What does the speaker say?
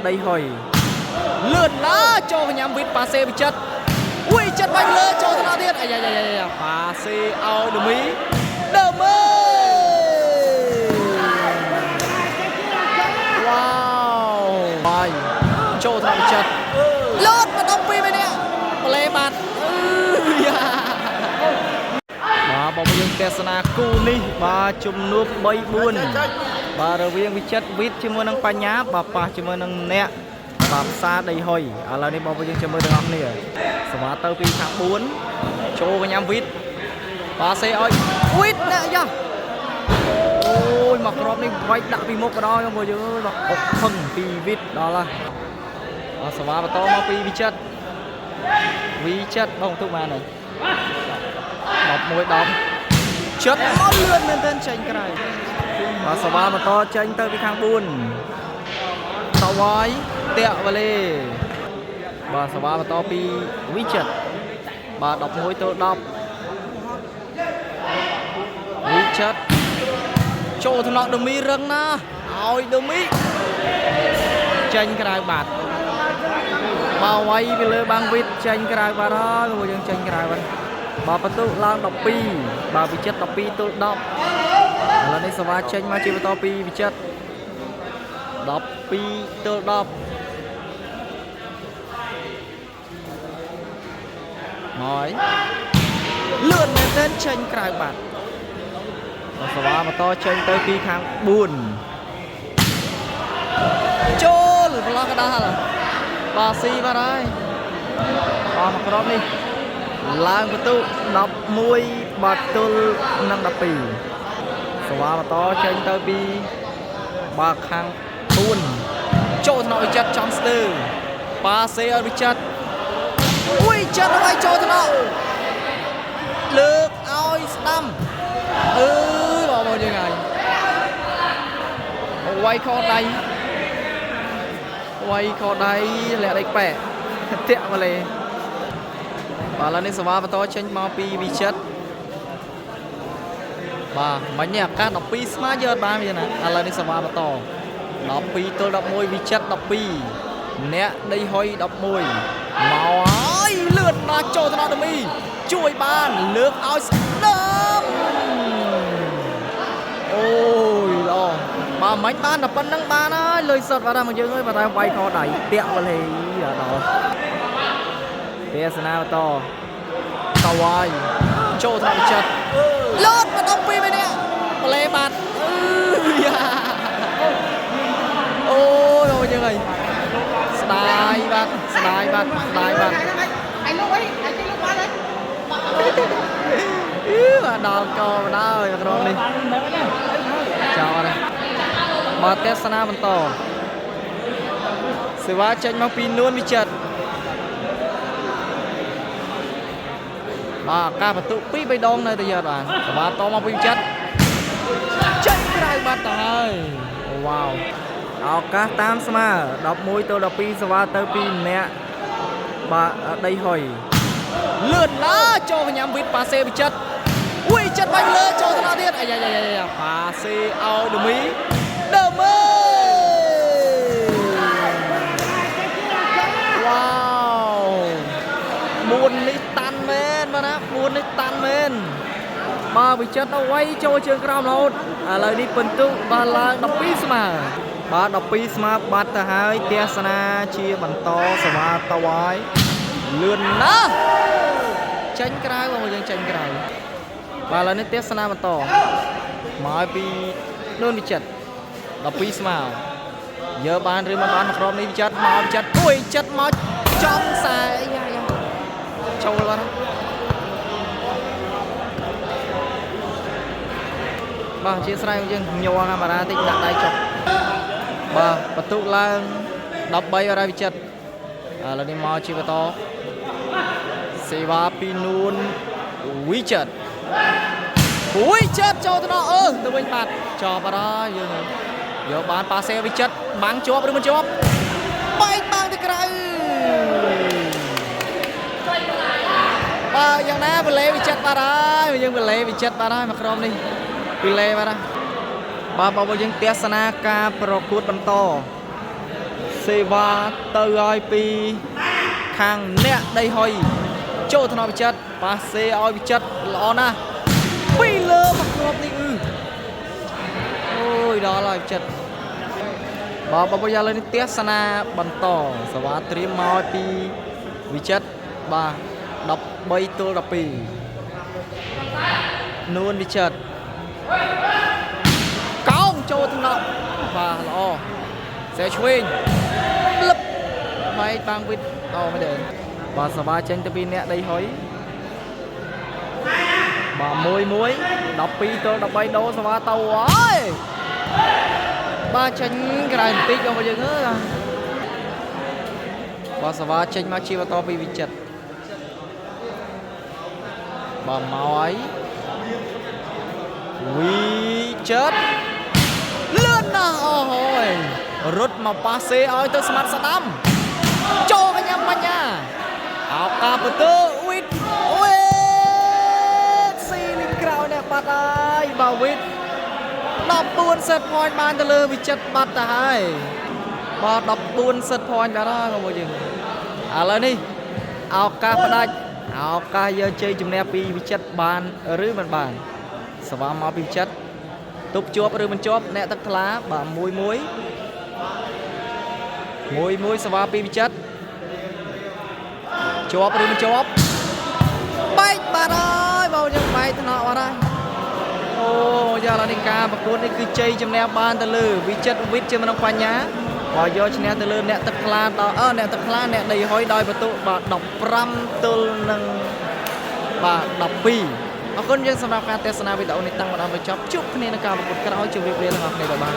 ដីហុយលឿនណាស់ចូលកញ្ញាំវិតប៉ាសេវិចិត្រអុយចិត្តវាយលើចូលទៅដល់ទៀតអាយ៉ាយ៉ាយ៉ាប៉ាសេឲ្យដមីដមីវ៉ាវបាយចូលទៅដល់វិចិត្រលូតមកដល់ពីរនេះប្លេបាត់អឺយ៉ាបាទបងប្អូនយើងទស្សនាគូនេះបាទជំនួប3 4បាទរវាងវិចិត្រវិតជាមួយនឹងបញ្ញាបាទប៉ះជាមួយនឹងអ្នកបាទផ្សារដីហុយឥឡូវនេះបងប្អូនយើងចាំមើលទាំងអស់គ្នាសវ៉ាទៅពីខាង4ចូលកញ្ញាវិតបាទសេឲ្យវិតអ្នកយ៉ាអូយមកគ្រាប់នេះវាយដាក់ពីមុខក៏ដល់បងប្អូនយើងអើយបាទអុកខឹងពីវិតដល់ហើយបាទសវ៉ាបន្តមកពីវិចិត្រវិចិត្របងទុកបានហើយ11 10ចិត្តមកលឿនមែនទែនចេញក្រៅបាទសវ៉ាបន្តចេញទៅពីខាង4តវ៉ាយតាក់វ៉ាឡេបាទសវ៉ាបន្តពីវិចិត្របាទ11ទល់10វិចិត្រចូលថ្នាក់ដមីរឹងណាស់ឲ្យដមីចេញក្រៅបាត់បាទវាយពីលើបាំងវិតចេញក្រៅបាត់ហើយពួកយើងចេញក្រៅបាត់បាទបន្ទុកឡើង12បាទវិចិត្រ12ទល់10ឥឡូវនេះសវ៉ាចេញមកជាបន្តពីវិចិត្រ12ទល់10មកហើយលឿនមែនទែនចេញក្រៅបាត់បាទសវ៉ាបន្តចេញទៅពីខាង4ចូលប្លោះកដាលបាទស៊ីបាត់ហើយអស់មកក្រុមនេះឡើងបន្ទុក11បាទទល់នឹង12សវ៉ាបន្តចេញទៅពីបាទខាង4ចូលថ្នាក់វិចិត្រចំស្ទើប៉ាសេឲ្យវិចិត្រអុយចិត្តឲ្យចូលថ្នាក់លើកឲ្យស្ដាំអឺបងប្អូនយើងហើយវាយខដៃវាយខដៃលាក់ដៃប៉ែតាក់មកលេបាទឥឡូវនេះសវ៉ាបន្តចេញមកពីវិចិត្របាទមិញនេះឱកាស12ស្មើយកអត់បានវាណាឥឡូវនេះសវ៉ាបន្ត12ទល់11វិចិត្រ12អ្នកដីហុយ11មកហើយលឿនណាស់ចូលទៅដល់ដមីជួយបានលើកឲ្យស្ដាំអូយល្អបាទមិញបានតែប៉ុណ្្នឹងបានហើយលុយសុតបាទមកយើងអើយបាទតែវាយខដៃតាក់វលេដល់ទេសនាបន្តតវ៉ាយចូលទៅដល់វិចិត្រលូតមកដល់ពីរនេះប្លេបាត់អឺយ៉ាអូយបងយើងអើយស្ដាយបាទស្ដាយបាទស្ដាយបាទ អញលោកអីអញជិះលោកបានហើយ អឺបាទដល់កមកដល់ហើយក្រុមនេះចោលហើយបាទទេសនាបន្តសេវាចេញមកពីនួនវិចិត្របាទការបន្ទុក2 3ដងនៅតែយកបានសេវាតមកពីវិចិត្រចេញក្រៅបាត់ទៅហើយវ៉ាវឱកាសតាមស្មើ11ទល់12សេវាទៅពីអ្នកបាទដីហុយលឿនណាស់ចូលកញ្ញាំវិតប៉ាសេវិចិត្រអុយចិត្តវាយលើចូលទៅដល់ទៀតអាយ៉ាយ៉ាយ៉ាយ៉ាប៉ាសេឲ្យដមីដមីវ៉ាវ4នេះតាន់មែនបាទណា4នេះតាន់មែនបាទវិចិត្រទៅវាយចូលជើងក្រោមរហូតឥឡូវនេះពិន្ទុបាទឡើង12ស្មើបាទ12ស្មើបាត់ទៅហើយទស្សនាជាបន្តសវ៉ាតវ៉ាយលឿនណាស់ចេញក្រៅបងប្អូនយើងចេញក្រៅបាទឥឡូវនេះទស្សនាបន្តមកឲ្យពីនួនវិចិត្រ12ស្មើយកបានឬមិនបានមកក្រុមនេះវិចិត្រមកវិចិត្រអុយចិត្តមកចំខ្សែយ៉ាយ៉ាចូលបាត់ហើយបាទអធិស្ឋានយើងញ័រកាមេរ៉ាតិចដាក់ដៃចុះបាទបន្ទុកឡើង13អរវិចិត្រឥឡូវនេះមកជាបន្តសេវាពីនួនវិចិត្រវិចិត្រចូលទៅដល់អឺទៅវិញបាត់ចប់បាត់ហើយយើងហើយយកបានប៉ាសេវិចិត្របាំងជាប់ឬមិនជាប់បែកបាំងទៅក្រៅបាទយ៉ាងណាវលេវិចិត្របាត់ហើយយើងវលេវិចិត្របាត់ហើយមកក្រុមនេះពីលេបាត់ហើយបាទបងប្អូនយើងទស្សនាការប្រកួតបន្ត សេវាទៅឲ្យពីខាងអ្នកដីហុយចូលថ្នាក់វិចិត្រប៉ាសេឲ្យវិចិត្រល្អណាស់ពីលើមកគ្រាប់នេះអឺអូយដល់ហើយវិចិត្របាទបងប្អូនយ៉ាងលើនេះទស្សនាបន្តសេវាត្រៀមមកពីវិចិត្របាទ13ទល់12នួនវិចិត្រកោងចូលថ្នាក់បាទល្អ សេឆ្វេងលឹបបែកបាងវិតអូមិនទេបាទសបាចេញទៅពីអ្នកដីហុយបាទ1 1 12ទល់13ដូរសបាទៅហើយបាទចេញក្រៅបន្តិចបងប្អូនយើងអើយបាទសបាចេញមកជាបន្តពីវិចិត្របាទមកហើយវិចិត្រ លឿនណាស់អូហូយរត់មកប៉ាសេឲ្យទៅស្មាត់ស្ដាំចូលកញ្ញាបញ្ញាឱកាសបន្ទើវីតវីតស៊ីលីងក្រោយនេះបាត់ហើយបាទវីត14 set point បានទៅលើវិចិត្របាត់ទៅហើយបាទ14 set point បាត់ហើយបងប្អូនយើងឥឡូវនេះឱកាសផ្ដាច់ឱកាសយកជ័យជំនះពីវិចិត្របានឬមិនបានស្វាមមកពីវិចិត្រ ទប់ជាប់ឬមិនជាប់អ្នកទឹកថ្លាបាទ1 1 1 1សវ៉ាពីវិចិត្រជាប់ឬមិនជាប់បែកបាត់ហើយបងយើងបែកថ្នាក់បាត់ហើយអូយ៉ាឡនេះការប្រកួតនេះគឺជ័យជំនះបានទៅលើវិចិត្រវិទ្យជាមនុស្សបញ្ញាបើយកឈ្នះទៅលើអ្នកទឹកថ្លាដល់អឺអ្នកទឹកថ្លាអ្នកដីហុយដោយបន្ទុកបាទ15ទល់នឹងបាទ12អរគុណយើងសម្រាប់ការទស្សនាវីដេអូនេះតាំងពីដើមដល់ចប់ជួបគ្នានៅការប្រកួតក្រោយជម្រាបលាទាំងអស់គ្នាបាយបាយ។